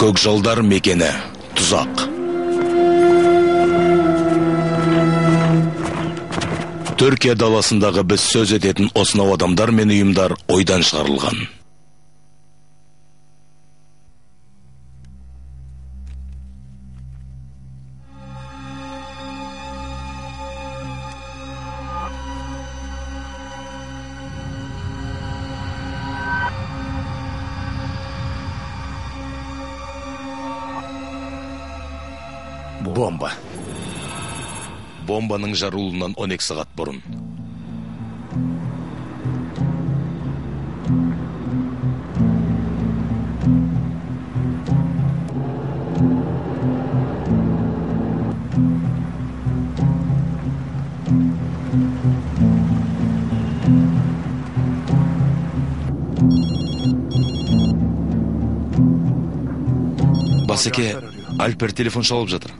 Көкжалдар мекені, тұзақ. Түркия даласындағы біз сөз ететін осынау адамдар мен ұйымдар ойдан шығарылған. Бомба. Бомбаның жарылуынан 12 сағат бұрын. Басеке, Альпер телефон шалып жатыр.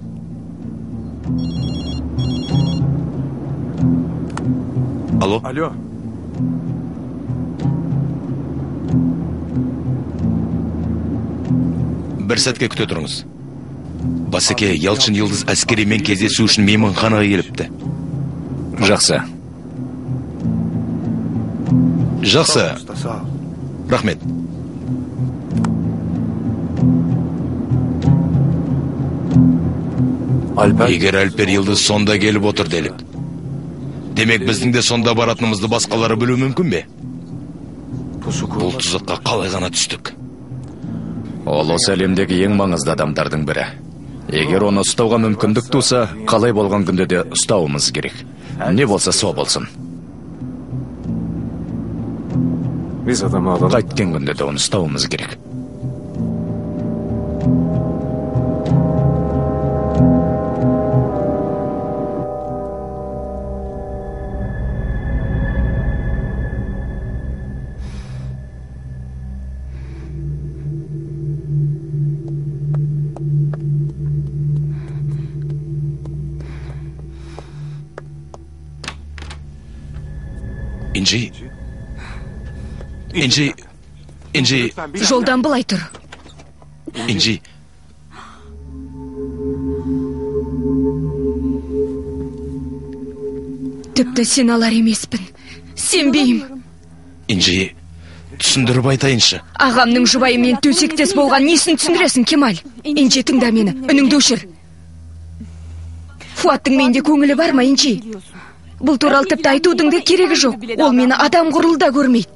Алло? Алло. Бір сәтке күте тұрыңыз. Басеке, Ялчын Йылдыз әскеримен кездесу үшін мейманханаға келіпті. Жақсы. Жақсы. Рахмет. Егер Альпер Йылдыз сонда келіп отыр делік. Демек, біздің де сонда баратынымызды басқалары білуі мүмкін бе? Бұл тұзаққа қалай ғана түстік? Ол осы әлемдегі ең маңызды адамдардың бірі. Егер оны ұстауға мүмкіндік туса, қалай болған күнде де ұстауымыз керек. Не болса со болсын. Қайткен күнде де оны ұстауымыз керек. Инжи. Инжи. Инжи. Жолдан былай тұр. Инжи. Тіпті сен алар емеспін. Сенбеймін. Инжи, түсіндіріп айтайыншы. Ағамның жұбайымен төсектес болған несін түсіндіресің, Кемал? Инжи, тыңда мені, үніңді өшір. Фуаттың менде көңілі бар ма, Инжи? Бұл туралы тіпті айтудың да керегі жоқ. Ол мені адам құрлы да көрмейді.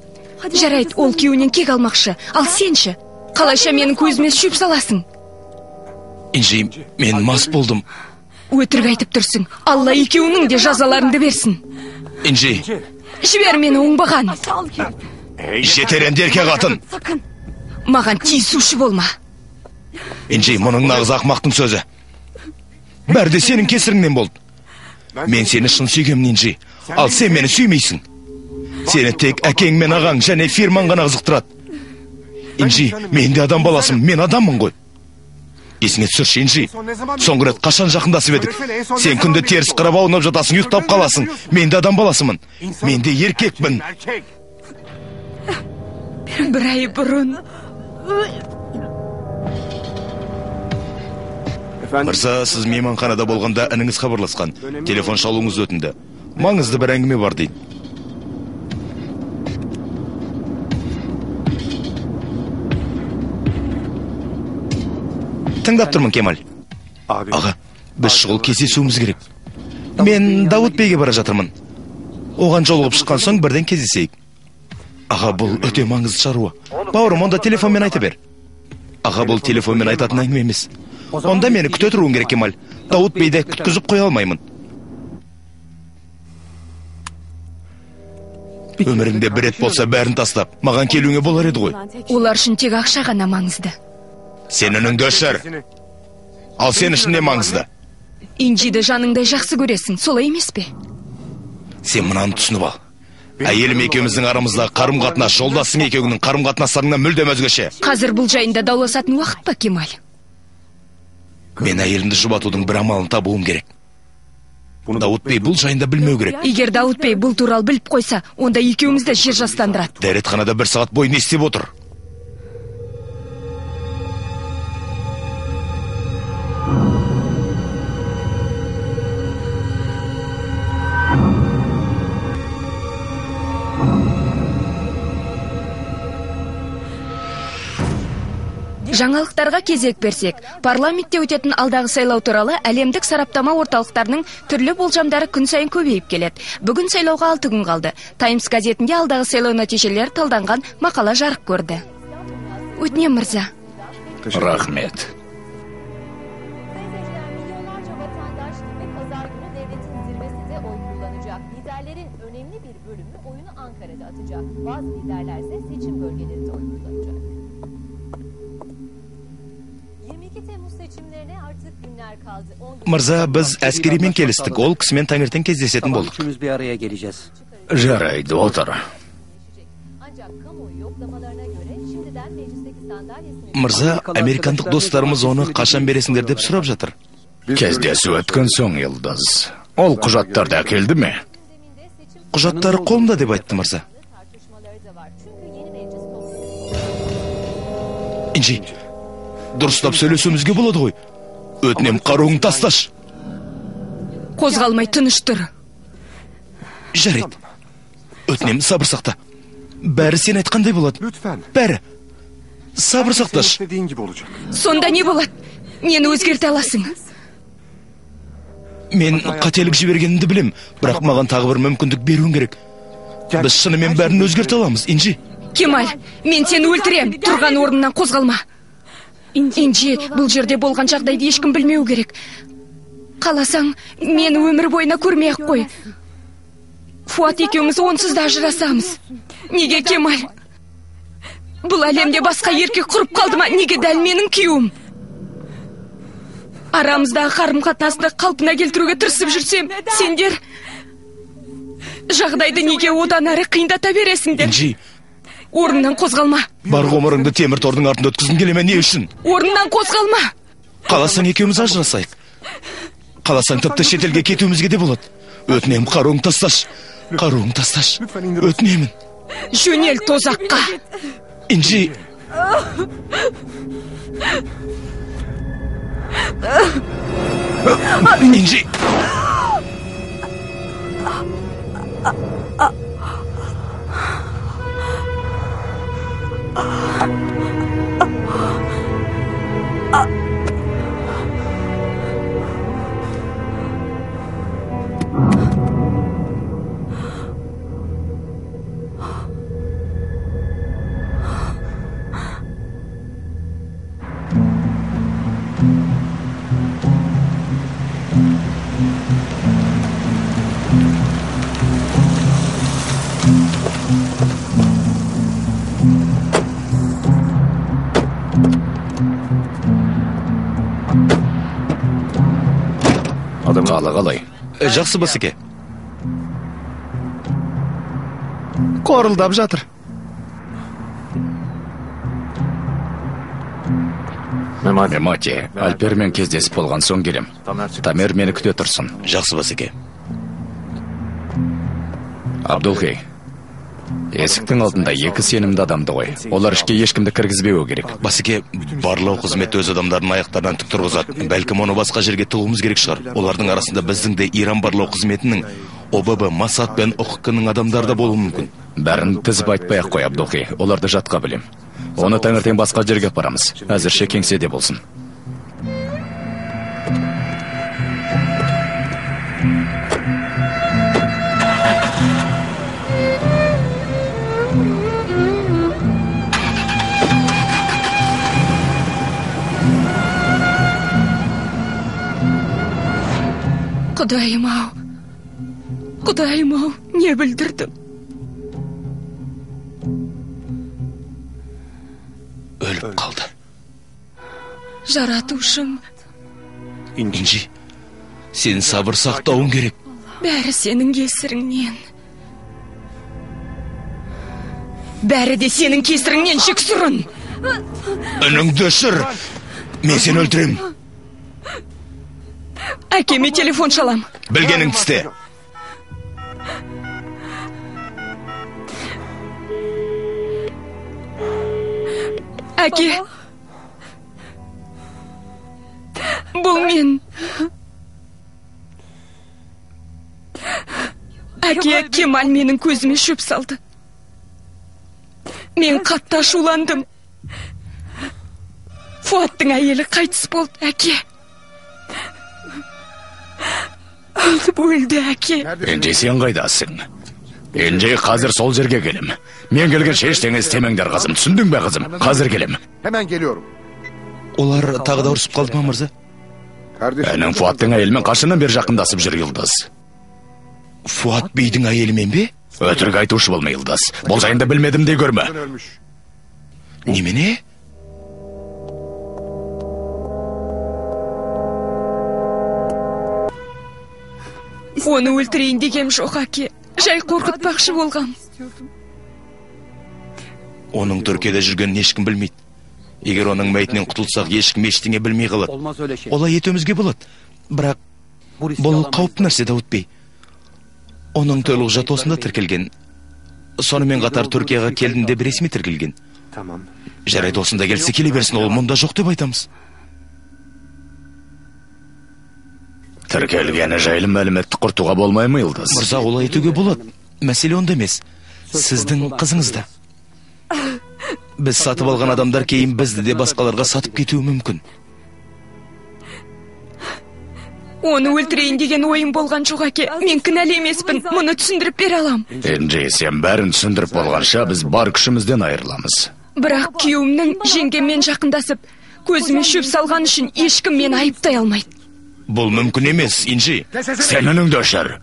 Жарайды, ол күйеуінен кек алмақшы. Ал сен ше, қалайша менің көзіме шөп саласың? Инжи, мен мас болдым. Өтірік айтып тұрсың. Алла екеуінің де жазаларыңды берсін. Инжи. Жібер мені, оңбаған. Жетер енді, еркек қатын. Маған тиісуші болма. Инжи, мұның нағыз ақымақтың сөзі. Бәрі де сенің кесіріңнен болды. Мен сені шын сүйгемін, Инжи. Ал сен мені сүймейсің. Сені тек әкең мен ағаң және фирмаң ғана қызықтырады. Инжи, мен де адам баласымын, мен адаммын ғой. Есіңе түсірші, Инжи. Соңғы рет қашан жақындасып едік? Сен күнде теріс қарап аунап жатасың, ұйықтап қаласың. Мен де адам баласымын. Мен де еркекпін. Бір ай бұрын. Мырза, сіз мейманханада болғанда ініңіз хабарласқан. Телефон шалуыңызды өтінді. Маңызды бір әңгіме бар дейді. Тыңдап тұрмын, Кемал. Аға, біз шұғыл кездесуіміз керек. Мен Давыт бейге бара жатырмын. Оған жолығып шыққан соң бірден кездесейік. Аға, бұл өте маңызды шаруа. Бауырым, онда телефонмен айта бер. Аға, бұл телефонмен айтатын әңгіме емес. Онда мені күте тұруың керек, Кемал. Дауыт бейді күткізіп қоя алмаймын. Өміріңде бір рет болса бәрін тастап, маған келуіңе болар еді ғой. Олар үшін тек ақша ғана маңызды. Сен үніңді өшір. Ал сен үшін не маңызды? Инжиді жаныңдай жақсы көресің, солай емес пе? Сен мынаны түсініп ал. Әйелім екеуміздің арамыздағы қарым-қатынас, жолдасың екеуіңнің қарым-қатынастарыңнан мүлдем өзгеше. Қазір бұл жайында дауласатын уақыт па, Кемал? Мен әйелімді жұбатудың бір амалын табуым керек. Дауыт бей бұл жайында білмеу керек. Егер Дауыт бей бұл туралы біліп қойса, онда екеумізді жер жастандырады. Дәретханада бір сағат бойы не істеп отыр? Жаңалықтарға кезек берсек, парламентте өтетін алдағы сайлау туралы әлемдік сараптама орталықтарының түрлі болжамдары күн сайын көбейіп келеді. Бүгін сайлауға 6 күн қалды. Таймс газетінде алдағы сайлау нәтижелері талданған мақала жарық көрді. Өтінем, мырза. Рахмет. Мырза, біз әскеримен келістік. Ол кісімен таңертең кездесетін болдық. Жарайды, отыр. Мырза, американдық достарымыз оны қашан бересіңдер деп сұрап жатыр. Кездесу өткен соң, Йылдыз. Ол құжаттарды әкелді ме? Құжаттары қолымда деп айтты, мырза. Инжи, дұрыстап сөйлесуімізге болады ғой. Өтінем, қаруыңды тасташы. Қозғалмай тыныш тұр. Жарайды. Өтінем, сабыр сақта. Бәрі сен айтқандай болады. Бәрі. Сабыр сақташы. Сонда не болады? Нені өзгерте аласың? Мен қателік жібергенімді білем, бірақ маған тағы бір мүмкіндік беруің керек. Біз шынымен бәрін өзгерте аламыз, Инжи. Кемал, мен сені өлтірем. Тұрған орнынан қозғалма. Инжи, бұл жерде болған жағдайды ешкім білмеу керек. Қаласаң, мені өмір бойына көрмей-ақ қой. Фуат екеуміз онсыз да ажырасамыз. Неге, Кемал? Бұл әлемде басқа еркек құрып қалды ма? Неге дәл менің күйеуім? Арамыздағы қарым-қатынасты қалпына келтіруге тырысып жүрсем, сендер жағдайды неге одан әрі қиындата бересіңдер? Инжи, орнынан қозғалма. Бар ғұмырыңды темір тордың артында өткізгің келе ме, не үшін? Орнынан қозғалма. Қаласаң екеуміз ажырасайық. Қаласаң тіпті шетелге кетуімізге де болады. Өтінемін, қаруыңды тасташы. Қаруыңды тасташы. Өтінемін. Жөнел тозаққа. Инжи. Инжи. Қалы қалай? Жақсы, басеке. Қорылдап жатыр. Мемати, Альпермен кездесіп болған соң келем. Тамер мені күте тұрсын. Жақсы, басеке. Абдулхей, есіктің алдында екі сенімді адамды қой. Олар ішке ешкімді кіргізбеуі керек. Басеке, барлау қызметі өз адамдарын аяқтарынан тік тұрғызады. Бәлкім оны басқа жерге тығуымыз керек шығар. Олардың арасында біздің де Иран барлау қызметінің ОББ, Масад пен ОХК-ның адамдары да болуы мүмкін. Бәрін тізіп айтпай-ақ қой, Абдулхей. Оларды жатқа білем. Оны таңертең басқа жерге апарамыз. Әзірше кеңседе болсын. Құдайым-ау, Құдайым-ау, не білдірдім? Өліп қалды. Жаратушым. Инжи, сен сабыр сақтауың керек. Бәрі сенің кесіріңнен. Бәрі де сенің кесіріңнен, жексұрын. Үніңді өшір. Мен сені өлтірем. Әкеме телефон шалам. Білгеніңді істе. Әке. Бұл мен. Әке, Кемал менің көзіме шөп салды. Мен қатты ашуландым. Фуаттың әйелі қайтыс болды, әке. Өлді, әке. Инжи, сен қайдасың? Инжи, қазір сол жерге келем. Мен келгенше ештеңе істемеңдер, қызым. Түсіндің бе, қызым? Қазір келем. Hemen geliyorum. Олар тағы да ұрысып қалды ма, мырза? Інің Фуаттың әйелімен қашаннан бері жақындасып жүр, Йылдыз. Фуат бейдің әйелімен бе? Өтірік айтушы болма, Йылдыз. Бұл жайында білмедім дей көрме. Немене? Оны өлтірейін дегем жоқ, әке. Жай қорқытпақшы болғам. Оның Түркияда жүргенін ешкім білмейді. Егер оның мәйітінен құтылсақ, ешкім ештеңе білмей қалады. Олай етуімізге болады. Бірақ бұл қауіпті нәрсе, Дауыт бей. Оның төлқұжаты осында тіркелген. Сонымен қатар Түркияға келдім деп ресми тіркелген. Жарайды, осында келсе келе берсін, ол мұнда жоқ деп айтамыз. Тіркелгені жайлы мәліметті құртуға болмай ма, Йылдыз? Мырза, олай етуге болады. Мәселе онда емес. Сіздің қызыңызда. Біз сатып алған адамдар кейін бізді де басқаларға сатып кетуі мүмкін. Оны өлтірейін деген ойым болған жоқ, әке. Мен кінәлі емеспін. Мұны түсіндіріп бере алам. Инжи, сен бәрін түсіндіріп болғанша біз бар күшімізден айырыламыз. Бірақ күйеуімнің жеңгеммен жақындасып, көзіме шөп салған үшін ешкім мені айыптай алмайды. Бұл мүмкін емес, Инжи. Сен үніңді өшір.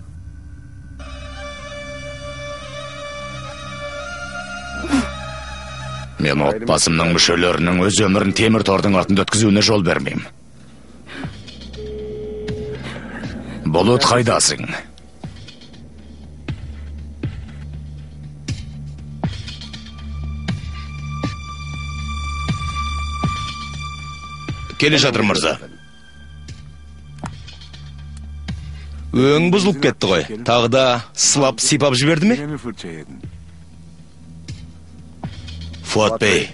Мен отбасымның мүшелерінің өз өмірін темір тордың артында өткізуіне жол бермеймін. Бұлыт, қайдасың? Келе жатыр, мырза. Өң бұзылып кетті ғой. Тағы да сылап сипап жіберді ме? Фуат бей,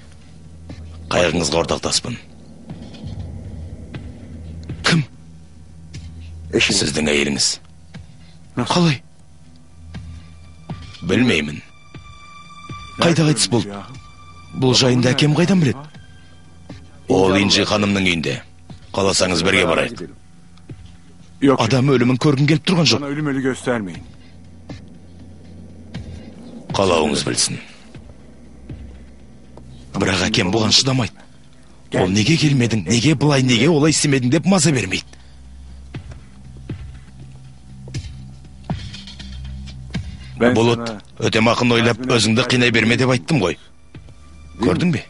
қайғыңызға ортақтаспын. Кім? Сіздің әйеліңіз. Қалай? Білмеймін. Қайда қайтыс болды? Бұл жайында әкем қайдан біледі? Ол Инжи ханымның үйінде. Қаласаңыз бірге барайық. Адам өлімін көргім келіп тұрған жоқ. Қалауыңыз білсін. Бірақ әкем бұған шыдамайды. Ол неге келмедің, неге былай, неге олай істемедің деп маза бермейді. Бұлыт, өтемақыны ойлап өзіңді қинай берме деп айттым ғой. Көрдің бе?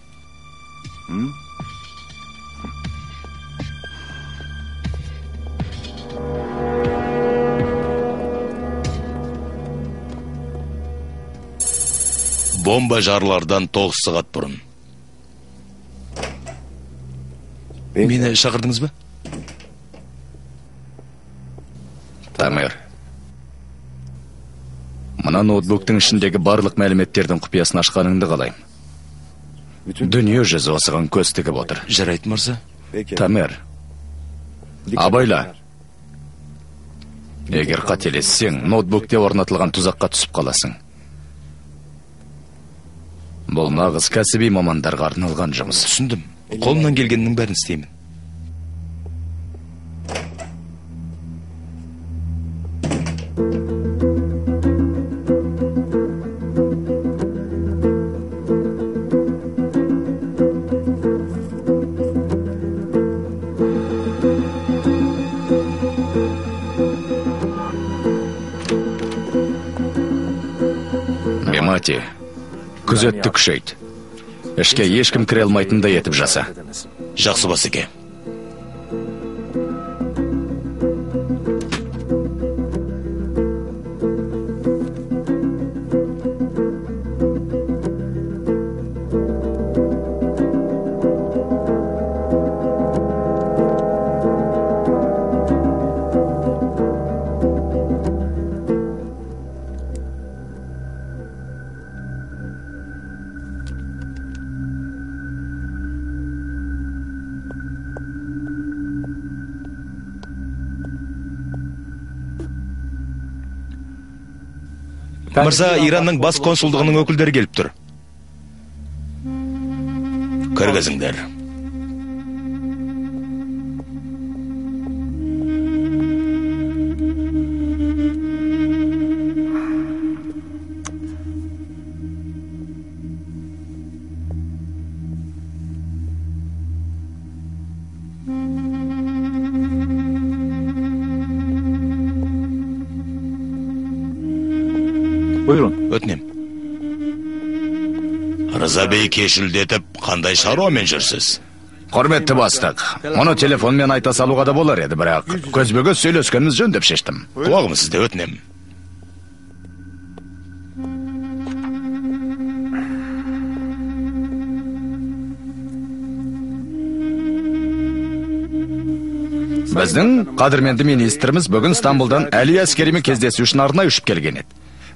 Бомба жарылардан 9 сағат бұрын. Мені шақырдыңыз ба? Тамер, мына ноутбуктың ішіндегі барлық мәліметтердің құпиясын ашқаныңды қалаймын. Дүние жүзі осыған көз тігіп отыр. Жарайды, мырза. Тамер, абайла. Егер қателессең, ноутбукте орнатылған тұзаққа түсіп қаласың. Бұл нағыз кәсіби мамандарға арналған жұмыс. Түсіндім. Қолымнан келгеннің бәрін істеймін. Мемати, күзетті күшейт. Ішке ешкім кіре алмайтындай етіп жаса. Жақсы, басеке. Мырза, Иранның бас консулдығының өкілдері келіп тұр. Кіргізіңдер. Buyurun. Өтінем. Рыза бей, кешілдетіп қандай шаруамен жүрсіз? Құрметті бастық, мұны телефонмен айта салуға да болар еді, бірақ көзбе-көз сөйлескеніміз жөн деп шештім. Құлағым сізде, өтінем. Біздің қадірменді министріміз бүгін Стамбулдан Әли әскеримен кездесу үшін арнайы ұшып келген еді.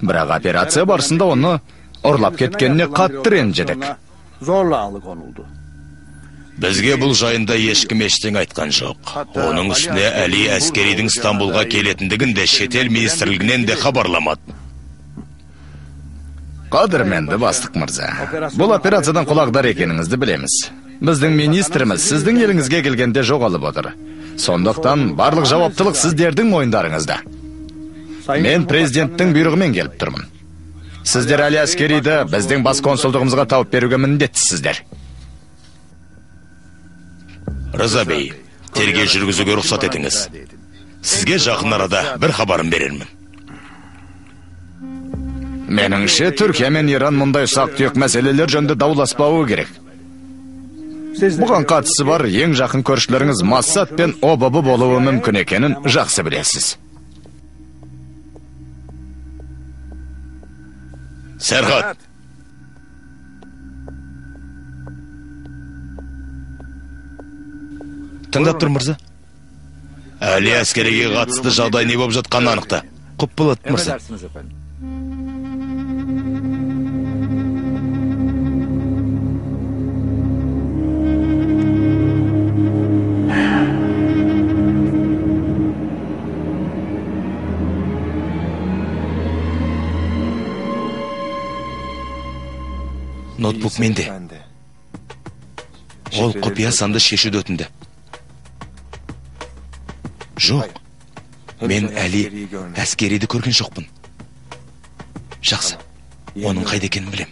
Бірақ операция барысында оны ұрлап кеткеніне қатты ренжідік. Бізге бұл жайында ешкім ештеңе айтқан жоқ. Оның үстіне Әли әскеридің Стамбулға келетіндігін де шетел министрлігінен де хабарламады. Қадірменді бастық мырза, бұл операциядан құлағдар екеніңізді білеміз. Біздің министріміз сіздің еліңізге келгенде жоғалып отыр. Сондықтан барлық жауаптылық сіздердің мойындарыңызда. Мен президенттің бұйрығымен келіп тұрмын. Сіздер Әли әскериді біздің бас консулдығымызға тауып беруге міндеттісіздер. Рыза бей, тергеу жүргізуге рұқсат етіңіз. Сізге жақын арада бір хабарым берермін. Меніңше, Түркия мен Иран мұндай ұсақ-түйек мәселелер жөнінде дауласпауы керек. Бұған қатысы бар ең жақын көршілеріңіз Моссад пен ОББ болуы мүмкін екенін жақсы білесіз. Серхат! Тыңдап тұр, мырза. Әли әскериге қатысты жағдай не болып жатқанын анықта. Құп болады, мырза. Ноутбук менде. Ол құпия санды шешуді өтінді. Жоқ, мен Әли әскериді көрген жоқпын. Жақсы, оның қайда екенін білем.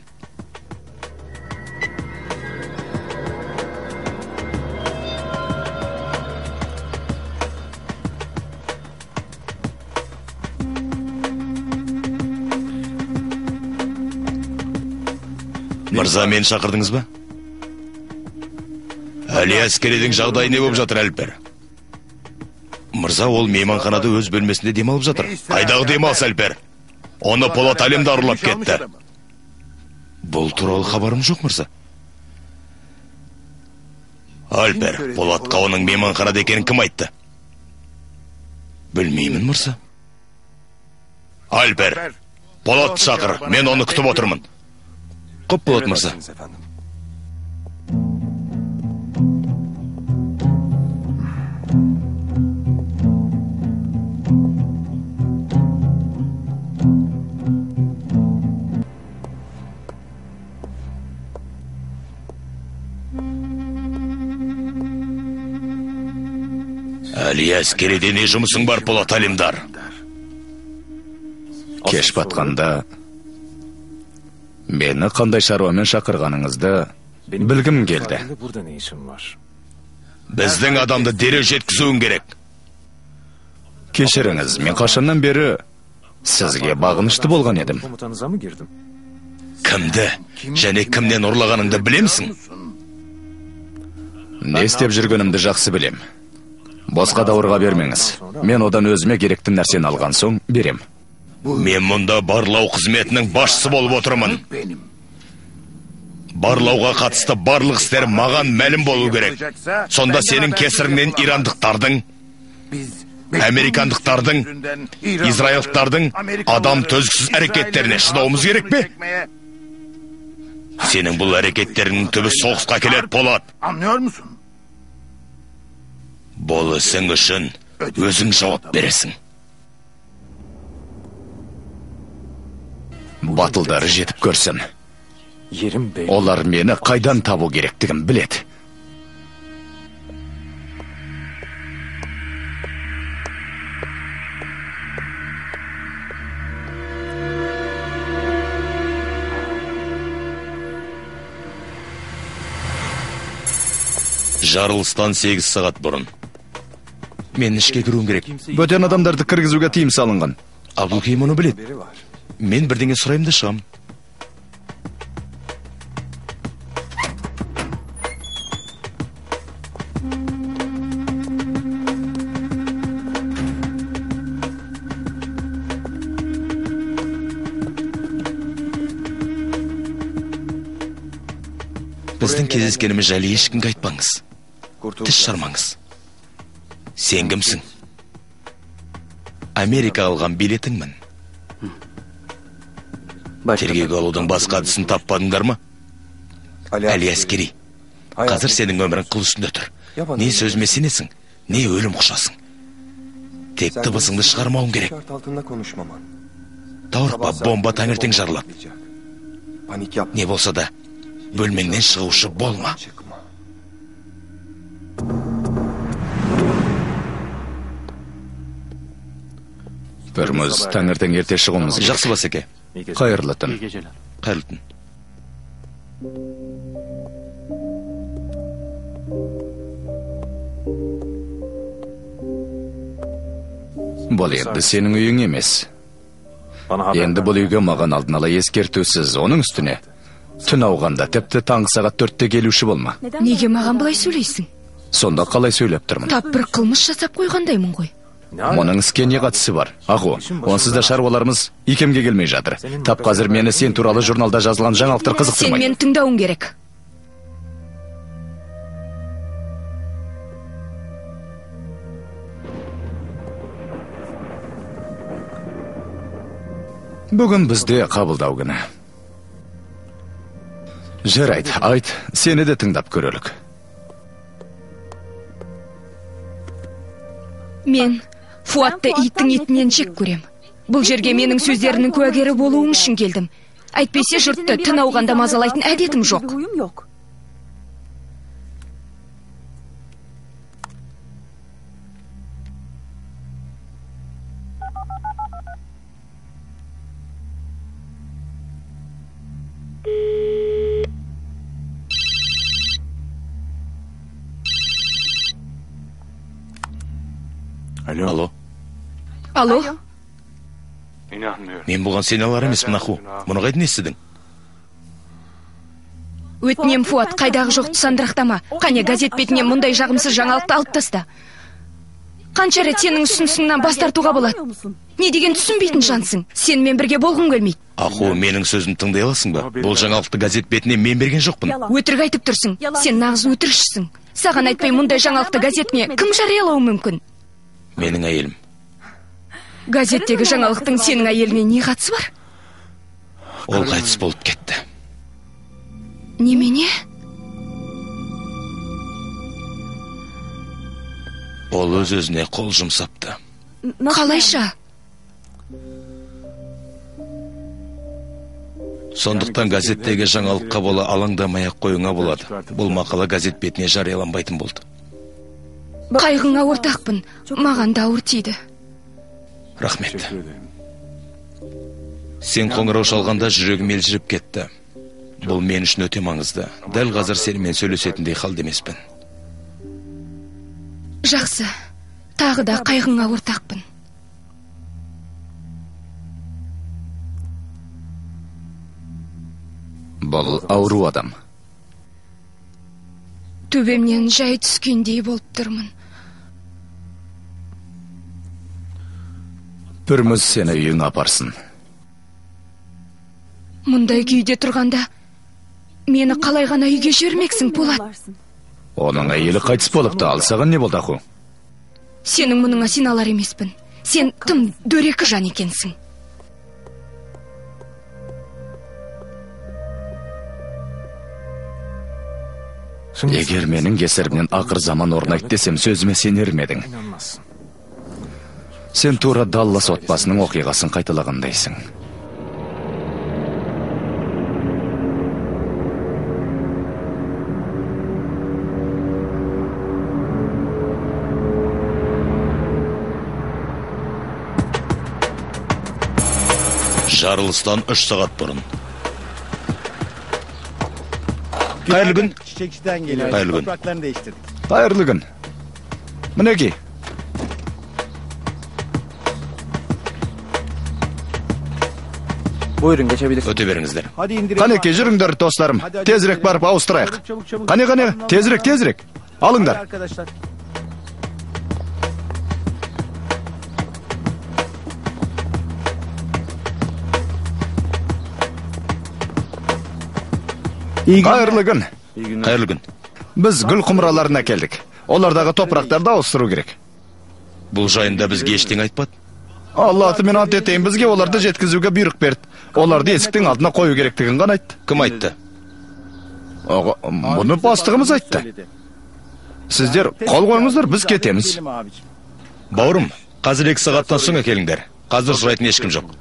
Мырза, мені шақырдыңыз ба? Әли әскеридің жағдайы не болып жатыр, Әлпер? Мырза, ол мейманханада өз бөлмесінде демалып жатыр. Қайдағы демалыс, Әлпер? Оны Полат Алемдар ұрлап кетті. Бұл туралы хабарым жоқ, мырза. Әлпер, Полатқа оның мейманханада екенін кім айтты? Білмеймін, мырза. Әлпер, Полатты шақыр, мен оны күтіп отырмын. Құп болады, мырза. Әли әскериде не жұмысың бар, Полат Алемдар? Кеш батқанда мені қандай шаруамен шақырғаныңызды білгім келді. Біздің адамды дереу жеткізуің керек. Кешіріңіз, мен қашаннан бері сізге бағынышты болған едім. Кімді және кімнен ұрлағаныңды білемісің? Не істеп жүргенімді жақсы білем. Босқа даурыға бермеңіз. Мен одан өзіме керекті нәрсені алған соң берем. Мен мұнда барлау қызметінің басшысы болып отырмын. Барлауға қатысты барлық істер маған мәлім болу керек. Сонда сенің кесіріңнен ирандықтардың, американдықтардың, израилдықтардың адам төзгісіз әрекеттеріне шыдауымыз керек пе? Сенің бұл әрекеттеріңнің түбі соғысқа келеді, Полат. Бұл ісің үшін өзің жауап бересің. Батылдары жетіп көрсін. Олар мені қайдан табу керектігін біледі. Жарылыстан 8 сағат бұрын. Мен ішке кіруім керек. Бөтен адамдарды кіргізуге тыйым салынған. Абдулкейім оны біледі. Мен бірдеңе сұраймын да шығамын. Біздің кездескеніміз жайлы ешкімге айтпаңыз. Тіс жармаңыз. Сен кімсің? Америка алған билетіңмін. Тергеуге алудың басқа әдісін таппадыңдар ма? Әли әскери, қазір сенің өмірің қыл үстінде тұр. Не сөзіме сенесің, не өлім құшасың. Тек дыбысыңды шығармауың керек. Даурықпа, бомба таңертең жарылады. Не болса да, бөлмеңнен шығушы болма. Біріміз таңертең ерте шығуымыз керек. Жақсы, басеке. Қайырлы түн. Қайырлы түн. Бұл енді сенің үйің емес. Енді бұл үйге маған алдын ала ескертусіз, оның үстіне түн ауғанда тіпті таңғы сағат 4-те келуші болма. Неге маған бұлай сөйлейсің? Сонда қалай сөйлеп тұрмын? Тап бір қылмыс жасап қойғандаймын ғой. Мұның іске не қатысы бар? Аху, онсыз да шаруаларымыз икемге келмей жатыр. Тап қазір мені сен туралы журналда жазылған жаңалықтар қызықтырмайды. Сен мені тыңдауың керек. Бүгін бізде қабылдау күні. Жарайды, айт, сені де тыңдап көрелік. Мен Фуатты иттің етінен жек көрем. Бұл жерге менің сөздерінің куәгері болуың үшін келдім. Әйтпесе жұртты түн ауғанда мазалайтын әдетім жоқ. Алло. Алло. Мен бұған сене алар емеспін, Аху. Мұны қайдан естідің? Өтінем, Фуат, қайдағы жоқты сандырақтама. Қане, газет бетінен мұндай жағымсыз жаңалықты алып таста. Қанша рет сенің ұсынысыңнан бас тартуға болады? Не деген түсінбейтін жансың? Сенімен бірге болғым келмейді. Аху, менің сөзімді тыңдай аласың ба? Бұл жаңалықты газет бетінен мен берген жоқпын. Өтірік айтып тұрсың. Сен нағыз өтірікшісің. Саған айтпай мұндай жаңалықты газетіне кім жариялауы мүмкін? Менің әйелім. Газеттегі жаңалықтың сенің әйеліне не қатысы бар? Ол қайтыс болып кетті. Немене? Ол өз-өзіне қол жұмсапты. Қалайша? Сондықтан газеттегі жаңалыққа бола алаңдамай-ақ қоюыңа болады. Бұл мақала газет бетіне жарияланбайтын болды. Қайғыңа ортақпын. Маған да ауыр тиді. Рахмет. Сен қоңырау шалғанда жүрегім елжіреп кетті. Бұл мен үшін өте маңызды. Дәл қазір сенімен сөйлесетіндей халде емеспін. Жақсы. Тағы да қайғыңа ортақпын. Бұл ауру адам. Төбемнен жай түскендей болып тұрмын. Пүрміз сені үйіңе апарсын. Мұндай күйде тұрғанда мені қалай ғана үйге жібермексің, Полат? Оның әйелі қайтыс болыпты, ал саған не болды, Аху? Сенің мұныңа сене алар емеспін. Сен тым дөрекі жан екенсің. Егер менің кесірімнен ақыр заман орнайды десем, сөзіме сенер ме едің? Сен тура Даллас отбасының оқиғасын қайталағандайсың. Жарылыстан 3 сағат бұрын. Қайырлы күн. Қайырлы күн. Қайырлы күн. Мінекей. Өте беріңіздер. Қанеке, жүріңдер, достарым. Тезірек барып ауыстырайық. Қане, қане, тезірек, тезірек. Алыңдар. Қайырлы күн. Қайырлы күн. Біз гүл құмыраларына келдік. Олардағы топырақтарды ауыстыру керек. Бұл жайында бізге ештеңе айтпады. Алла атымен ант етейін, бізге оларды жеткізуге бұйрық берді. Оларды есіктің алдына қою керектігін ғана айтты. Кім айтты? Бұны бастығымыз айтты. Сіздер қол қойыңыздар, біз кетеміз. Бауырым, қазір 2 сағаттан соң әкеліңдер. Қазір сұрайтын ешкім жоқ.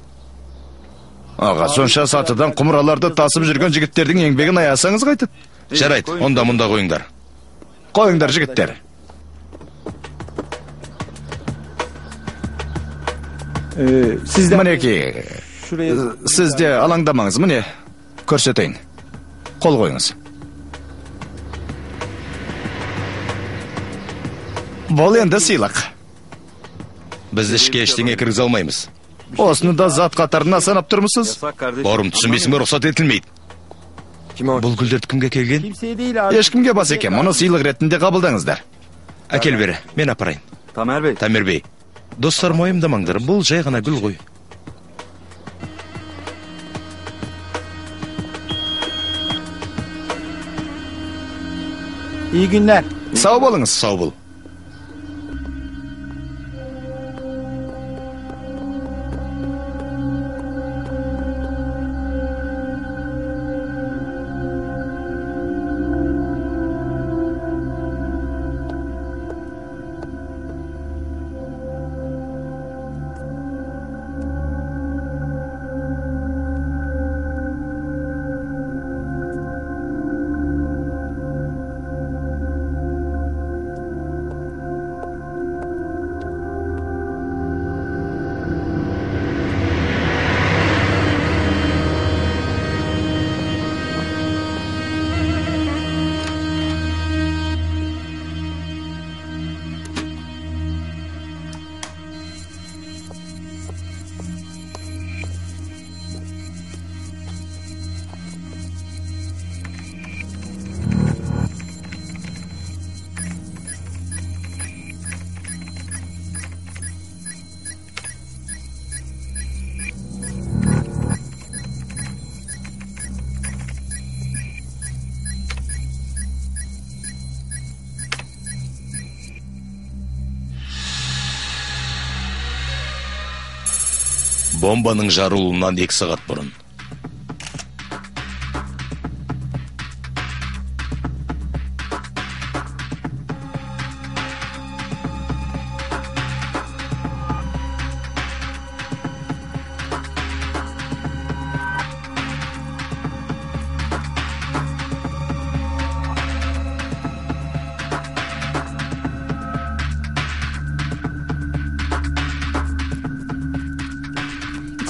Аға, сонша сатыдан құмыраларды тасып жүрген жігіттердің еңбегін аясаңыз қайтеді. Жарайды, онда мұнда қойыңдар. Қойыңдар, жігіттер. Мінекей, сіз де алаңдамаңыз, міне, көрсетейін. Қол қойыңыз. Бұл енді сыйлық. Біз ішке ештеңе кіргізе алмаймыз. Осыны да зат қатарына санап тұрмысыз? Бауырым, түсінбейсің бе, рұқсат етілмейді. Бұл гүлдерді кімге келген? Ешкімге бас екен, мұны сыйлық ретінде қабылдаңыздар. Әкел бері, мен апарайын. Тамер бей. Достарым, уайымдамаңдар, бұл жай ғана гүл ғой. İyi günler. Сау болыңыз. Сау бол. Бомбаның жарылуынан 2 сағат бұрын.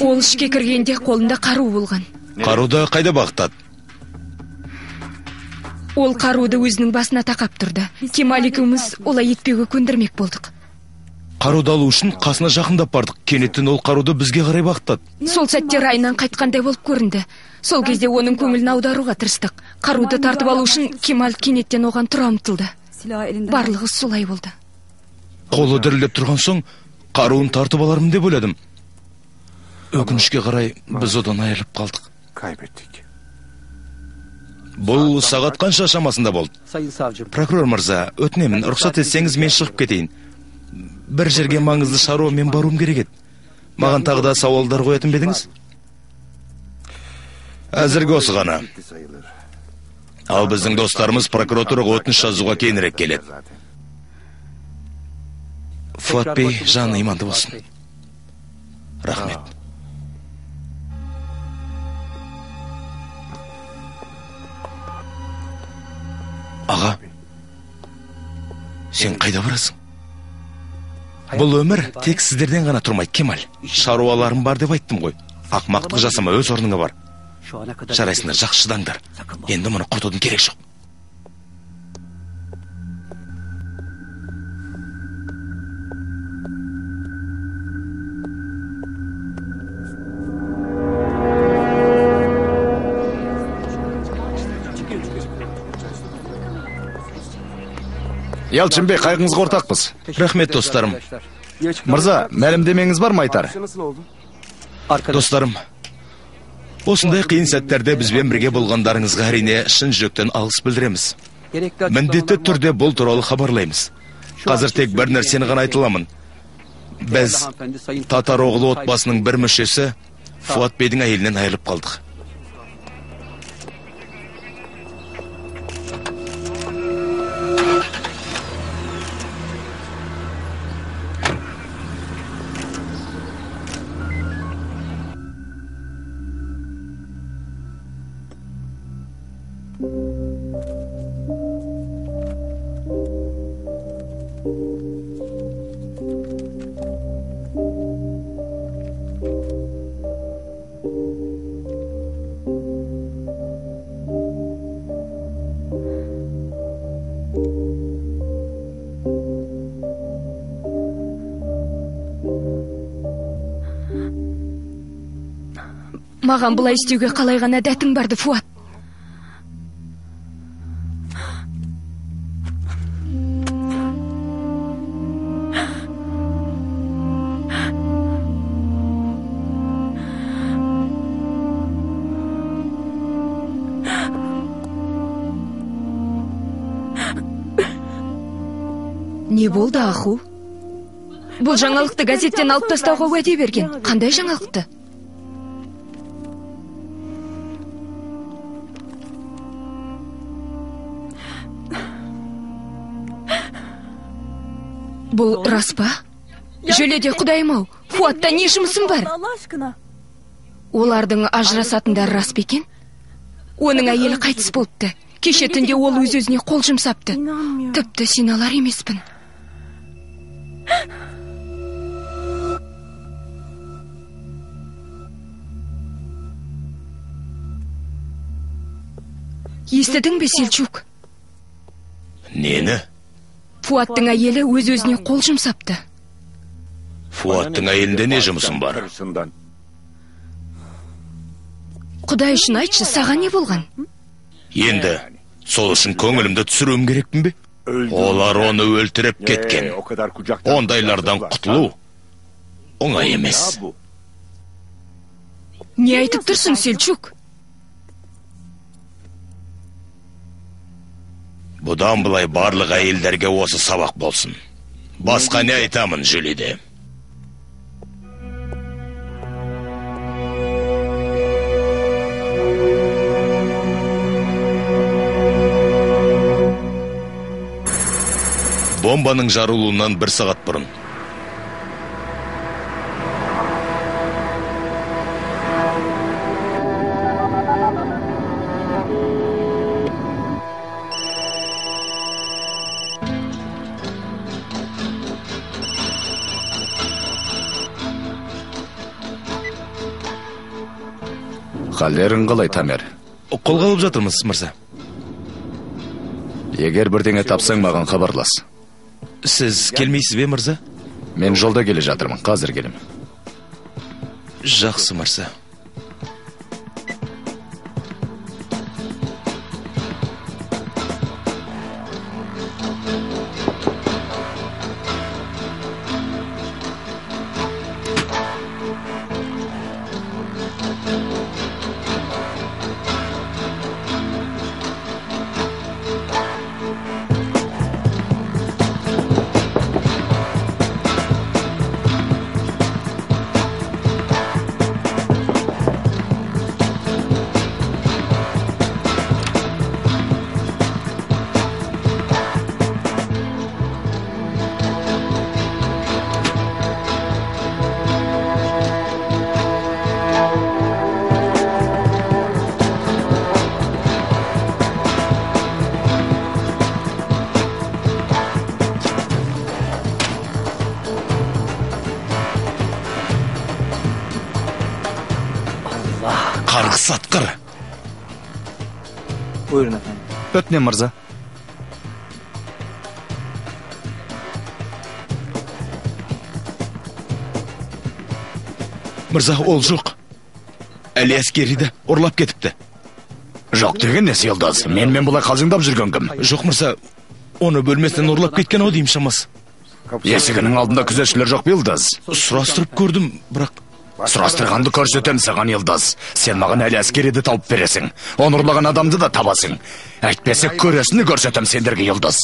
Ол ішке кіргенде қолында қару болған. Қаруды қайда бағыттады? Ол қаруды өзінің басына тақап тұрды. Кемал екеуміз олай етпеуге көндірмек болдық. Қаруды алу үшін қасына жақындап бардық. Кенеттен ол қаруды бізге қарай бағыттады. Сол сәтте райынан қайтқандай болып көрінді. Сол кезде оның көңілін аударуға тырыстық. Қаруды тартып алу үшін Кемал кенеттен оған тұра ұмтылды. Барлығы солай болды. Қолы дірілдеп тұрған соң қаруын тартып алармын деп ойладым. Өкінішке қарай біз одан айырылып қалдық. Бұл сағат қанша шамасында болды? Прокурор мырза, өтінемін, рұқсат етсеңіз мен шығып кетейін. Бір жерге маңызды шаруамен баруым керек еді. Маған тағы да сауалдар қоятын ба едіңіз? Әзірге осы ғана. Ал біздің достарымыз прокуратураға өтініш жазуға кейінірек келеді. Фуат бей, жаны иманды болсын. Рахмет. Аға, сен қайда барасың? Бұл өмір тек сіздерден ғана тұрмайды, Кемал. Шаруаларым бар деп айттым ғой. Ақмақтық жасама, өз орныңа бар. Жарайсыңдар, жақсы шыдаңдар. Енді мұны құртудың керек жоқ. Ялчын бей, қайғыңызға ортақпыз. Рахмет, достарым. Мырза, мәлімдемеңіз бар ма айтар? Достарым, осындай қиын сәттерде бізбен бірге болғандарыңызға әрине шын жүректен алғыс білдіреміз. Міндетті түрде бұл туралы хабарлаймыз. Қазір тек бір нәрсені ғана айта аламын. Біз Татароғлы отбасының бір мүшесі Фуат бейдің әйелінен айырылып қалдық. Маған бұлай істеуге қалай ғана дәтің барды, Фуат? Не болды, Аху? Бұл жаңалықты газеттен алып тастауға уәде берген. Қандай жаңалықты? Бұл рас па? Жөледе, құдайым-ау, Фуатта не жұмысым бар? Олардың ажырасатындары рас па екен? Оның әйелі қайтыс болыпты. Кеше түнде ол өз-өзіне қол жұмсапты. Тіпті сене алар емеспін. Естідің бе, Селчук? Нені? Фуаттың әйелі өз-өзіне қол жұмсапты. Фуаттың әйелінде не жұмысым бар? Құдай үшін айтшы, саған не болған? Енді сол үшін көңілімді түсіруім керекпін бе? Олар оны өлтіріп кеткен. Ондайлардан құтылу оңай емес. Не айтып тұрсың, Селчук? Бұдан былай барлық әйелдерге осы сабақ болсын. Басқа не айтамын, Жүлиде? Бомбаның жарылуынан бір сағат бұрын. Халдерің қалай, Тамер? Қолға алып жатырмыз, мырза. Егер бірдеңе тапсаң, маған хабарлас. Сіз келмейсіз бе, мырза? Мен жолда келе жатырмын, қазір келем. Жақсы, мырза. Қарғыс атқыр. Buyurun efendim. Өтінем, мырза. Мырза, ол жоқ. Әли әскериді ұрлап кетіпті. Жоқ деген несі, Йылдыз? Менімен бұлай қалжыңдап жүрген кім? Жоқ, мырза, Оны бөлмесінен ұрлап кеткен ау деймін шамасы. Есігінің алдында күзетшілер жоқ па, Йылдыз? Сұрастырып көрдім, бірақ... Сұрастырғанды көрсетем саған, Йылдыз. Сен маған әлі әскериді тауып бересің. Оны ұрлаған адамды да табасың. Әйтпесе көресіні көрсетем сендерге, Йылдыз.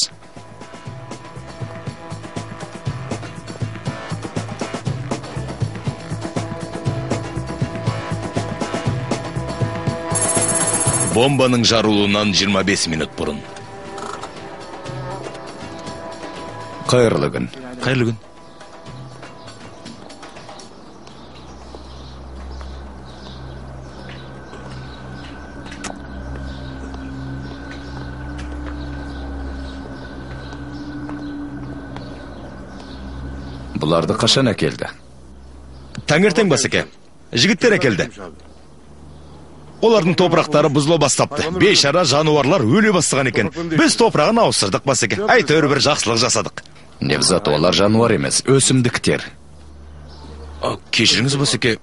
Бомбаның жарылуынан 25 минут бұрын. Қайырлы күн. Қайырлы күн. Бұларды қашан әкелді? Таңертең, басеке. Жігіттер әкелді. Олардың топырақтары бұзыла бастапты. Бейшара жануарлар өле бастаған екен. Біз топырағын ауыстырдық, басеке. Әйтеуір бір жақсылық жасадық. Невзат, олар жануар емес, өсімдіктер. Кешіріңіз, басеке.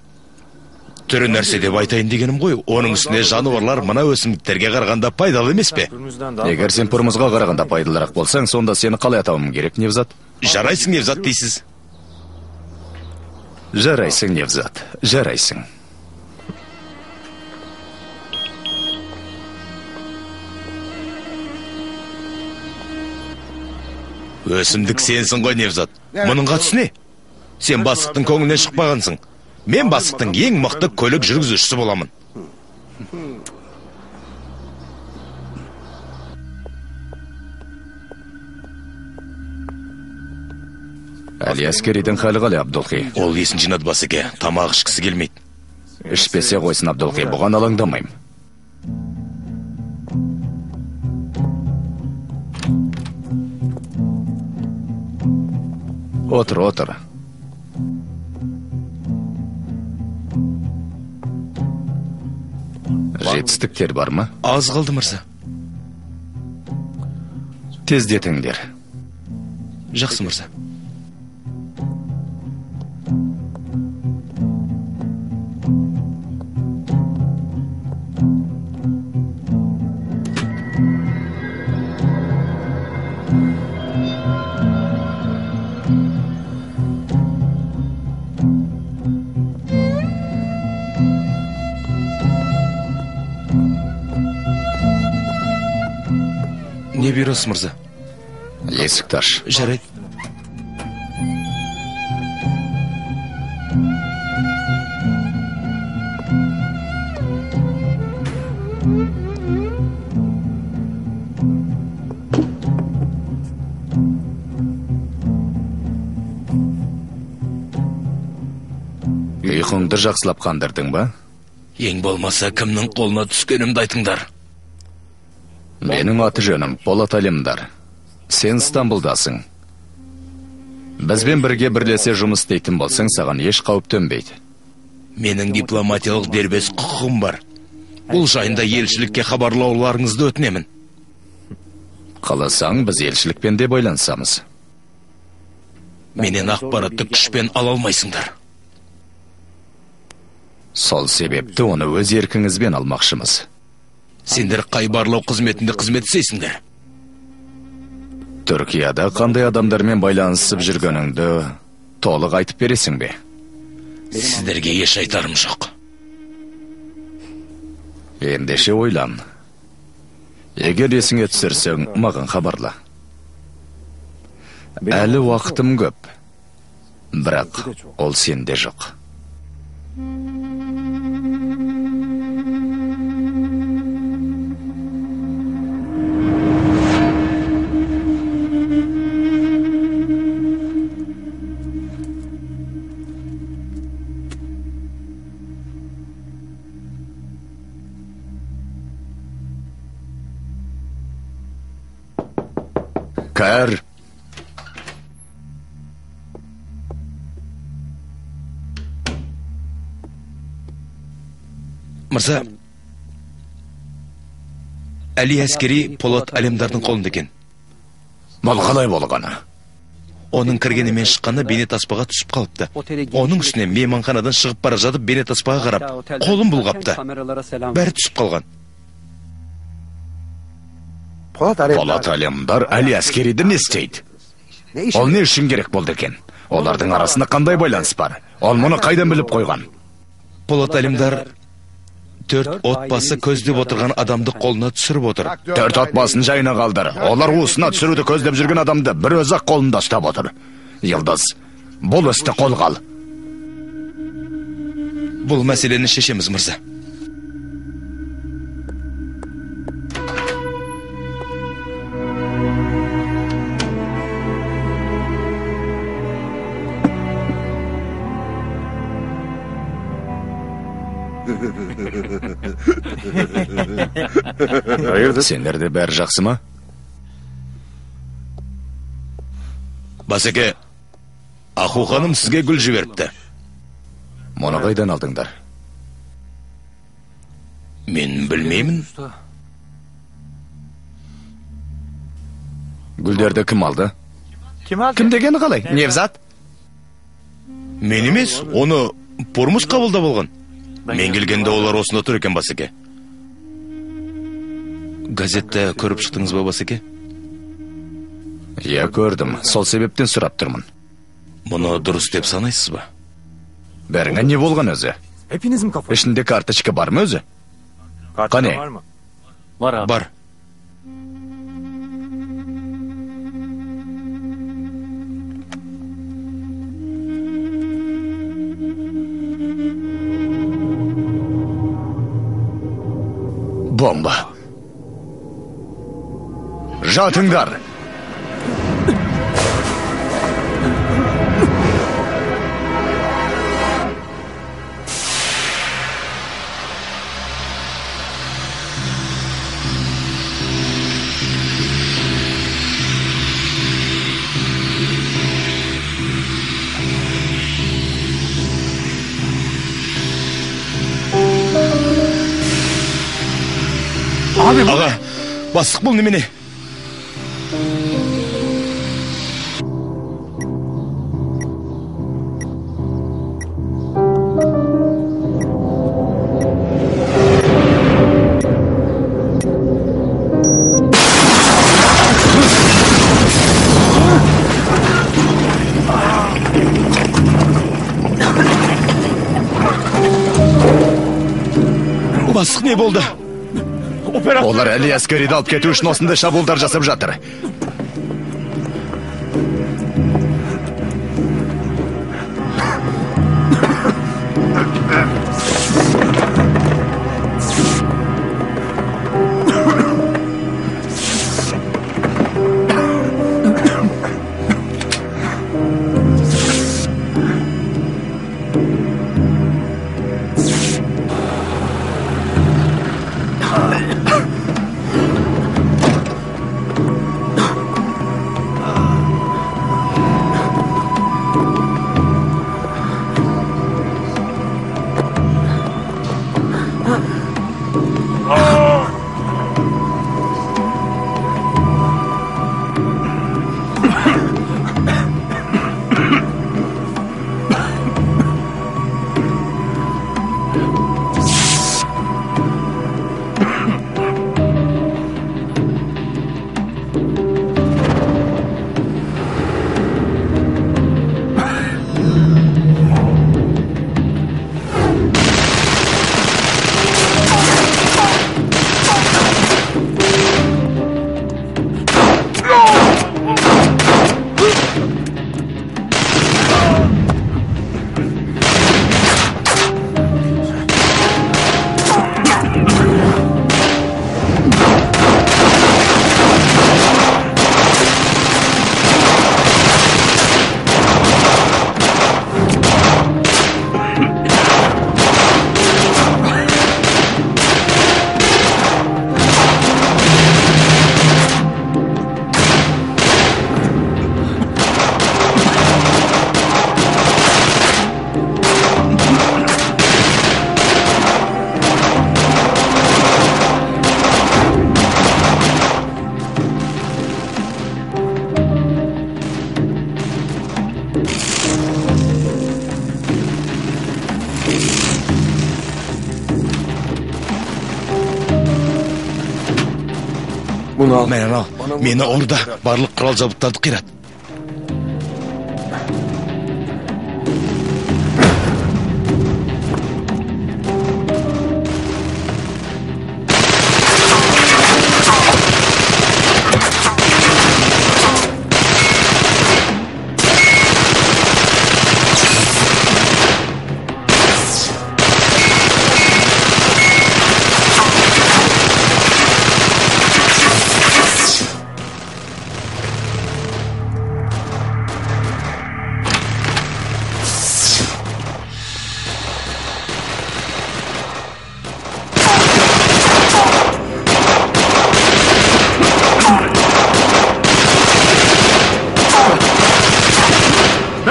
Түрі нәрсе деп айтайын дегенім ғой. Оның үстіне жануарлар мына өсімдіктерге қарағанда пайдалы емес пе? Егер сен пұрмызға қарағанда пайдалырақ болсаң, сонда сені қалай атауым керек, Невзат? Жарайсың, Невзат дейсіз. Жарайсың, Невзат, жарайсың. Өсімдік сенсің ғой, Невзат. Мұның қатысы не? Сен бастықтың көңілінен шықпағансың. Мен бастықтың ең мықты көлік жүргізушісі боламын. Әли әскеридің халі қалай, Абдулхи? Ол есін жинады, басеке. Тамақ ішкісі келмейді. Ішпесе қойсын, Абдулхи, бұған алаңдамаймын. Отыр, отыр. Жетістіктер бар ма? Аз қалды, мырза. Тездетіңдер. Жақсы, мырза. Не бұйырасыз, мырза? Есікті аш. Жарайды. Ұйқыңды жақсылап қандырдың ба? Ең болмаса кімнің қолына түскенімді айтыңдар. Менің аты жөнім Полат Алемдар. Сен Стамбулдасың. Бізбен бірге бірлесе жұмыс істейтін болсаң, саған еш қауіп төнбейді. Менің дипломатиялық дербес құқығым бар. Бұл жайында елшілікке хабарлауларыңызды өтінемін. Қаласаң, біз елшілікпен де байланысамыз. Менен ақпаратты күшпен ала алмайсыңдар. Сол себепті оны өз еркіңізбен алмақшымыз. Сендер қай барлау қызметінде қызмет істейсіңдер? Түркияда қандай адамдармен байланысып жүргеніңді толық айтып бересің бе? Сіздерге еш айтарым жоқ. Ендеше ойлан. Егер есіңе түсірсең, маған хабарла. Әлі уақытым көп, бірақ ол сенде жоқ. Кір. Мырза, Әли әскери Полат Алемдардың қолында екен. Бұл қалай болғаны? Оның кіргені мен шыққаны бейнетаспаға түсіп қалыпты. Оның үстіне мейманханадан шығып бара жатып бейнетаспаға қарап, қолын бұлғапты. Бәрі түсіп қалған. Полат Алемдар Али Әскериді не істейді? Ол не үшін керек болды екен? Олардың арасында қандай байланыс бар? Ол мұны қайдан біліп қойған? Полат Алемдар төрт отбасы көздеп отырған адамды қолына түсіріп отыр. Төрт отбасын жайына қалдыр. Олар уысына түсіруді көздеп жүрген адамды бір өзі ақ қолында ұстап отыр. Йылдыз, бұл істі қолға ал. Бұл мәселені шешеміз, мырза. Сендерде бәрі жақсы ма? Басеке, Аху ханым сізге гүл жіберіпті. Мұны қайдан алдыңдар? Мен білмеймін. Гүлдерді кім алды? Кім дегені қалай? Невзат? Мен емес, оны Пормуш қабылдап алған. Мен келгенде олар осында тұр екен, Басеке. Газетті көріп шықтыңыз ба, Басеке? Иә, көрдім. Сол себептен сұрап тұрмын. Мұны дұрыс деп санайсыз ба? Бәріңе не болған өзі? Ішінде карточка бар ма өзі? Қане? Бар. Бомба. Жатыңдар. Аға, бастық бұл немене? Бастық не болды? Олар Али Әскериді алып кету үшін осындай шабуылдар жасап жатыр. Мә, ал, мені ұр да, барлық құрал жабдықтарды қират.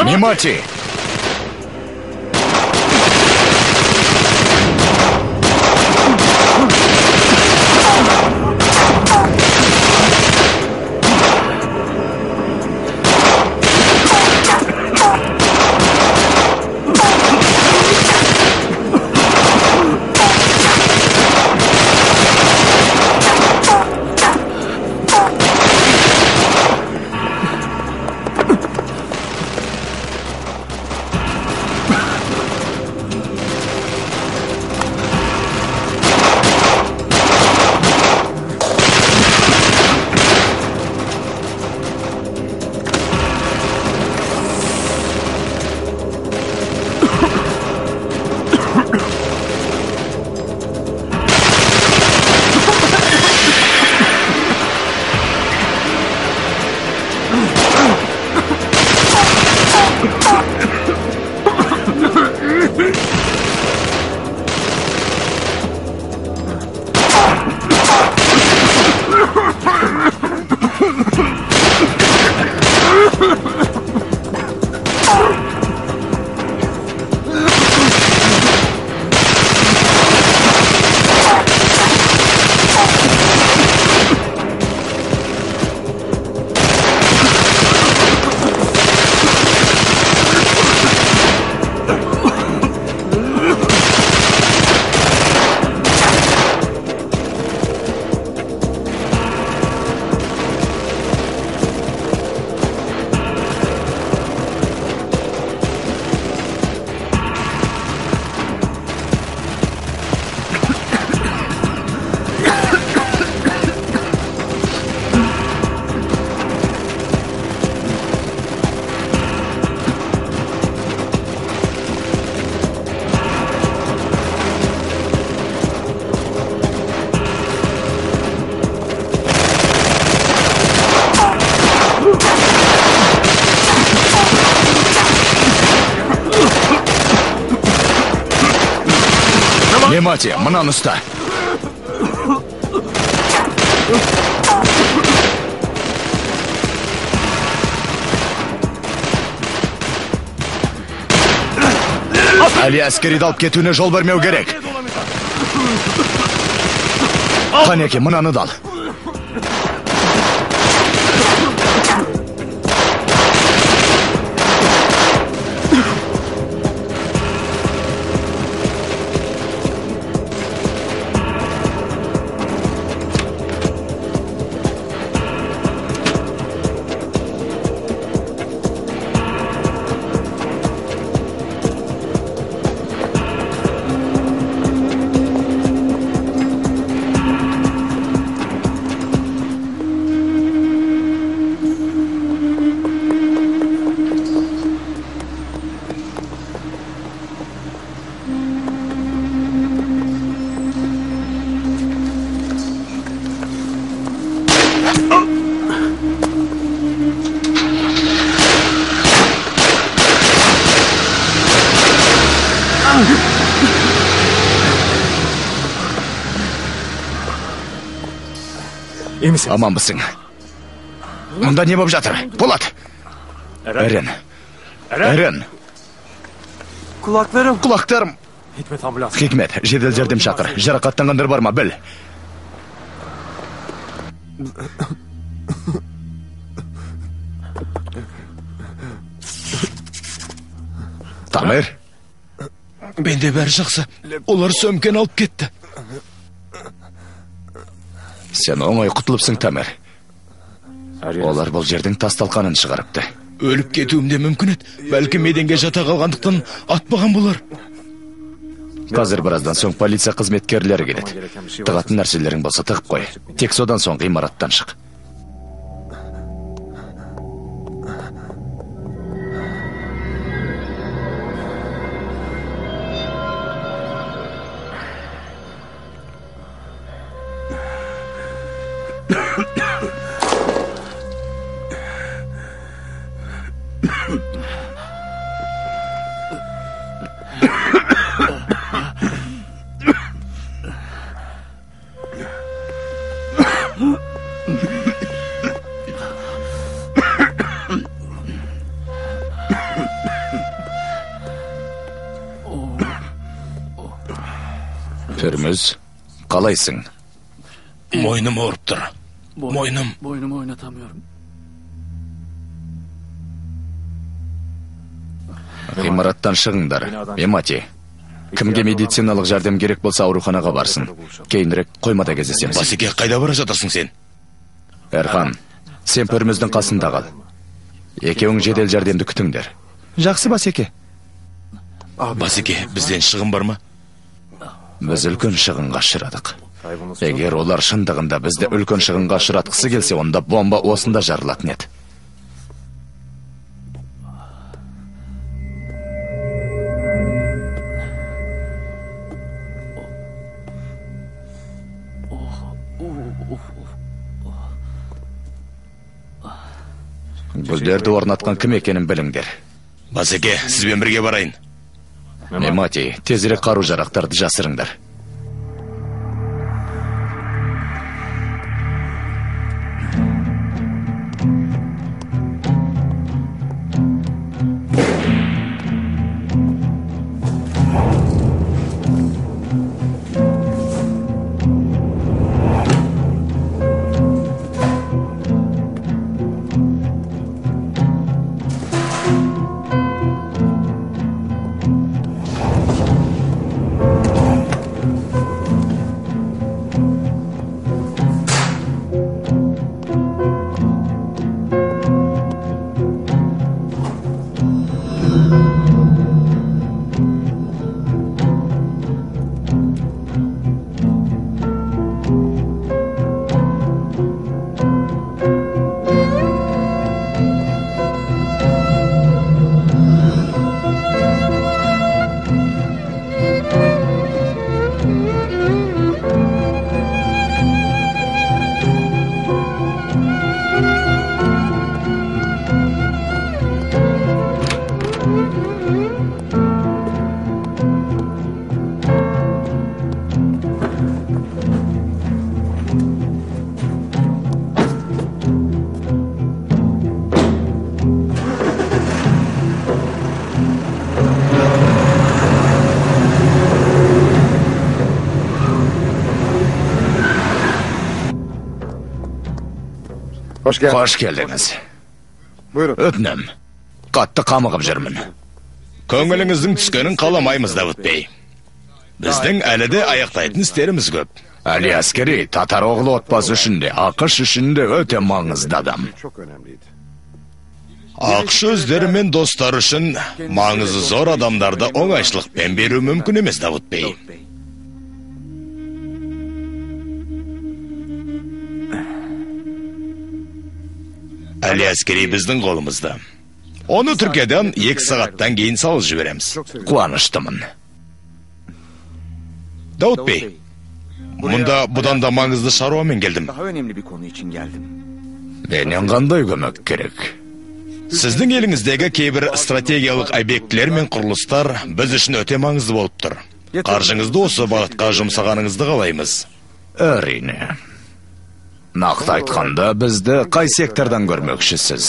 Немати! Немати, мынаны ұста. Әли әскериді алып кетуіне жол бермеу керек. Қанеке, мынаны да ал. Аманбысың? Мұнда не болып жатыр? Болат! Әрен! Әрен! Құлақтарым! Құлақтарым! Хикмет, жедел жәрдем шақыр. Жарақаттанғандар бар ма, біл. Тамыр? Менде бәрі жақсы. Олар сөмкені алып кетті. Сен оңай құтылыпсың, Тамер. Олар бұл жердің тас талқанын шығарыпты. Өліп кетуім де мүмкін еді. Бәлкім еденге жата қалғандықтан атпаған болар. Қазір біраздан соң полиция қызметкерлері келеді. Тығатын нәрселерің болса тығып қой. Тек содан соң ғимараттан шық. Пүрміз, қалайсың? Мойным ауырып тұр. Мойным. Boynumu oynatamıyorum. Ғимараттан шығыңдар. Мемати, кімге медициналық жәрдем керек болса ауруханаға барсын. Кейінірек қоймада кездесеміз. Басеке, қайда бара жатырсың сен? Эрхан, сен Пүрміздің қасында қал. Екеуің жедел жәрдемді күтіңдер. Жақсы, Басеке. Басеке, бізден шығын бар ма? Біз үлкен шығынға ұшырадық. Егер олар шындығында бізді үлкен шығынға ұшыратқысы келсе, онда бомба осында жарылатын еді. Гүлдерді орнатқан кім екенін біліңдер. Басеке, сізбен бірге барайын. Мемати, тезірек қару-жарақтарды жасырыңдар. Қош келдіңіз. Өтінем, қатты қамығып жүрмін. Көңіліңіздің түскенін қаламаймыз, Давыт бей. Біздің әлі де аяқтайтын істеріміз көп. Әли Әскери татар оғлы отбасы үшін де, АҚШ үшін де өте маңызды адам. АҚШ өздері мен достары үшін маңызы зор адамдарды оңайшылықпен беру мүмкін емес, Давыт бей. Әли Әскери біздің қолымызда. Оны Түркиядан 2 сағаттан кейін салып жібереміз. Қуаныштымын. Дауыт бей, мұнда бұдан да маңызды шаруамен келдім. Менен қандай көмек керек? Сіздің еліңіздегі кейбір стратегиялық объектілер мен құрылыстар біз үшін өте маңызды болып тұр. Қаржыңызды осы бағытқа жұмсағаныңызды қалаймыз. Әрине. Нақты айтқанда, бізді қай сектордан көрмекшісіз?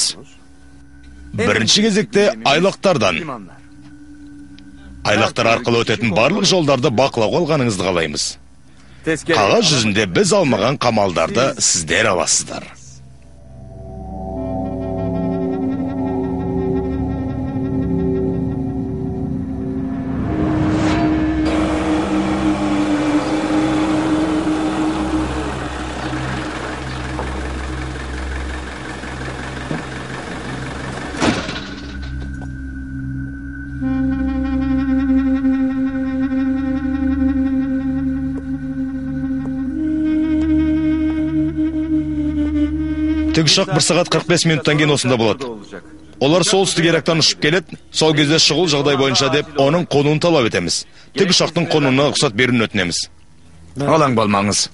Бірінші кезекте айлақтардан. Айлақтар арқылы өтетін барлық жолдарды бақылауға алғаныңызды қалаймыз. Қағаз жүзінде біз алмаған қамалдарды сіздер аласыздар. Тікұшақ 1 сағат 45 минуттан кейін осында болады. Олар солтүстік Ирактан ұшып келеді, сол кезде шұғыл жағдай бойынша деп оның қонуын талап етеміз. Тікұшақтың қонуына рұқсат беруін өтінеміз. Алаң болмаңыз.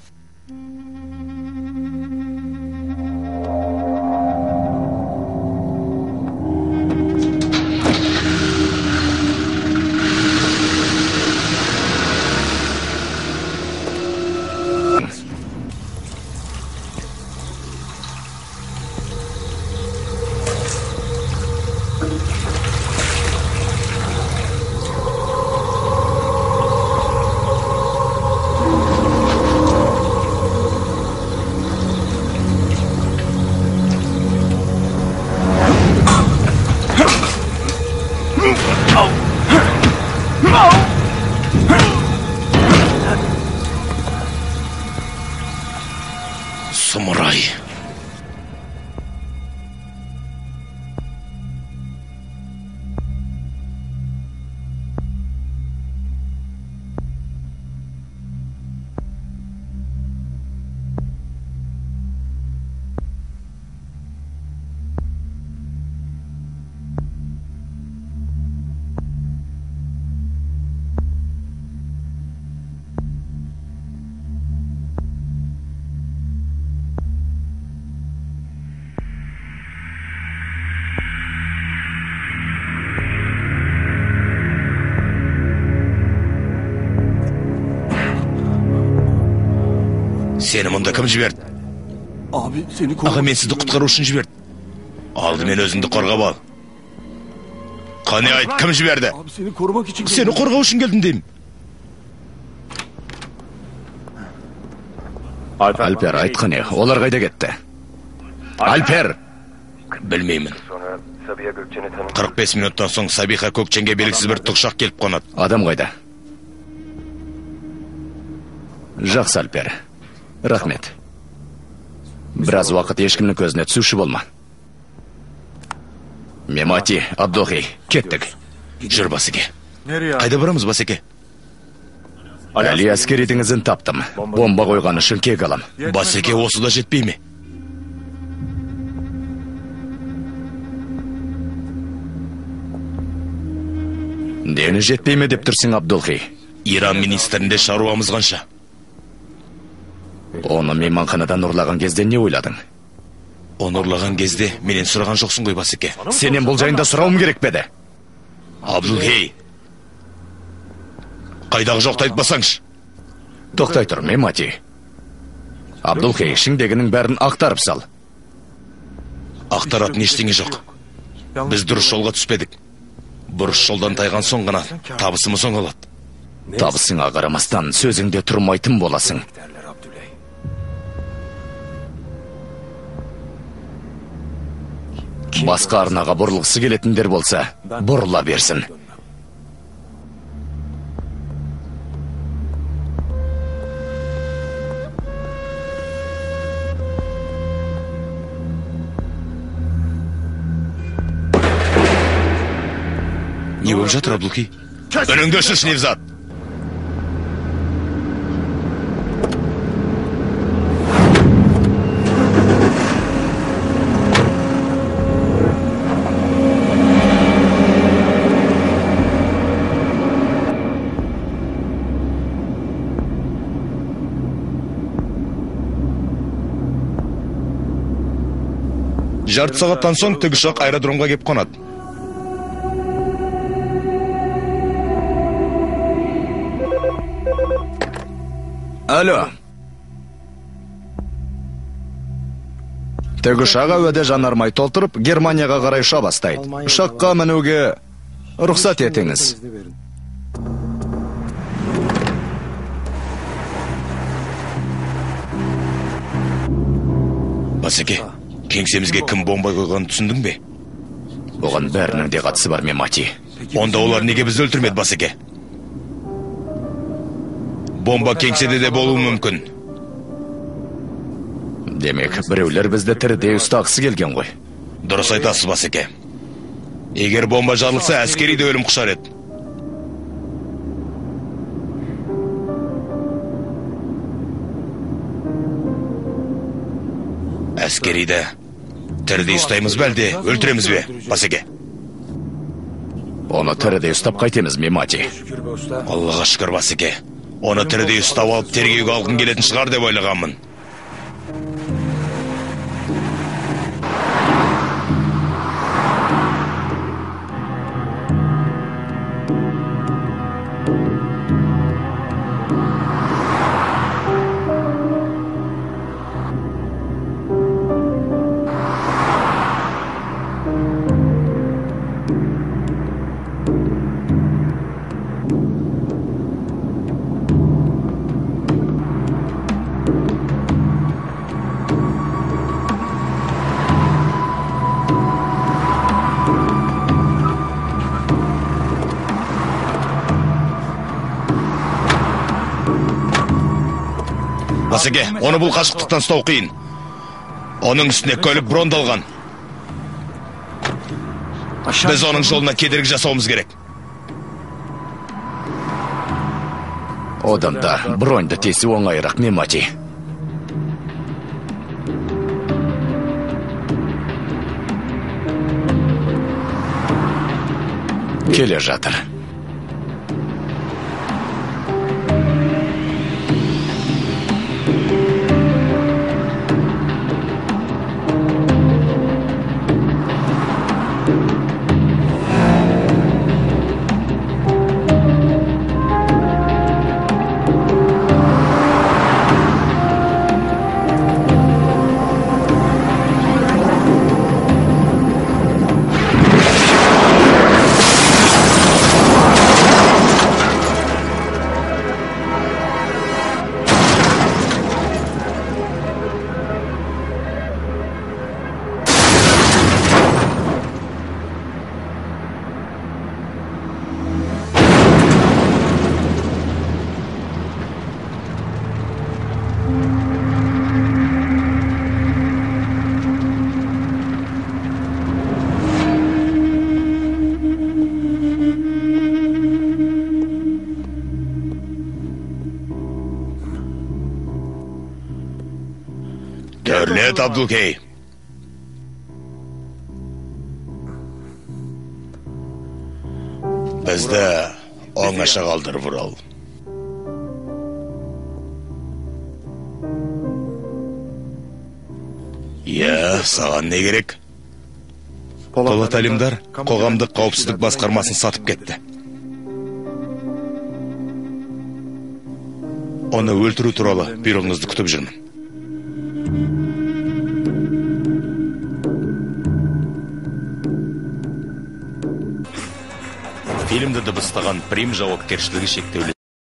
Сұмырай. Сені мұнда кім жіберді? Аға, мен сізді құтқару үшін жіберді. Алдымен өзіңді қорғап ал. Қане айт, кім жіберді? Сені қорғау үшін келдім деймін. Альпер, айт қане, олар қайда кетті? Альпер! Білмеймін. 45 минуттан соң Сабиха Көкченге белгісіз бір тікұшақ келіп қонады. Адам қайда? Жақсы, Альпер. Рахмет. Біраз уақыт ешкімнің көзіне түсуші болма. Мемати, Абдулхи, кеттік. Жүр, Басеке. Қайда барамыз, Басеке? Әли әскеридің ізін таптым. Бомба қойған үшін кек алам. Басеке, осы да жетпей ме? Дені жетпей ме деп тұрсың, Абдулхи? Иран министрінде шаруамыз қанша? Оны мейманханадан ұрлаған кезде не ойладың? Оны ұрлаған кезде менен сұраған жоқсың ғой, Басеке. Сенен бұл жайында сұрауым керек пе еді? Абдулхей, қайдағы жоқты айтпасаңшы. Тоқтай тұр, Мемати. Абдулхей, ішіңдегінің бәрін ақтарып сал. Ақтаратын ештеңе жоқ. Біз дұрыс жолға түспедік. Бұрыс жолдан тайған соң ғана табысымыз оңалады. Табысыңа қарамастан сөзіңде тұрмайтын боласың. Басқа арнаға бұрылғысы келетіндер болса, бұрыла берсін. Не болып жатыр, Абдулхи? Үніңді өшірші, Невзат! Жарты сағаттан соң тікұшақ аэродромға кеп қонады. Алло. Тікұшақ әуеде жанармай толтырып, Германияға қарай ұша бастайды. Ұшаққа мінуге рұқсат етіңіз. Басеке, кеңсемізге кім бомба қойғанын түсіндің бе? Оған бәрінің де қатысы бар, Мемати. Онда олар неге бізді өлтірмеді, Басеке? Бомба кеңседе де болуы мүмкін. Демек, біреулер бізді тірідей ұстағысы келген ғой. Дұрыс айтасыз, Басеке. Егер бомба жарылса, әскери де өлім құшар еді. Әскериді Тірідей ұстаймыз ба, әлде өлтіреміз бе, Басеке? Оны тірідей ұстап қайтеміз, Мемати. Аллаға шүкір, Басеке. Оны тірідей ұстап алып тергеуге алғың келетін шығар деп ойлағанмын. Басеке, оны бұл қашықтықтан ұстау қиын. Оның үстіне көлік брондалған. Біз оның жолына кедергі жасауымыз керек. Одан да броньды тесу оңайырақ, Мемати. Келе жатыр. Дәулет Абдулкей. Бізді оңаша қалдыр, Вурал. Иә, саған не керек? Полат Алимдар қоғамдық қауіпсіздік басқармасын сатып кетті. Оны өлтіру туралы бұйрығыңызды күтіп жүрмін. Фильмді дыбыстаған Прим жауапкершілігі шектеулі.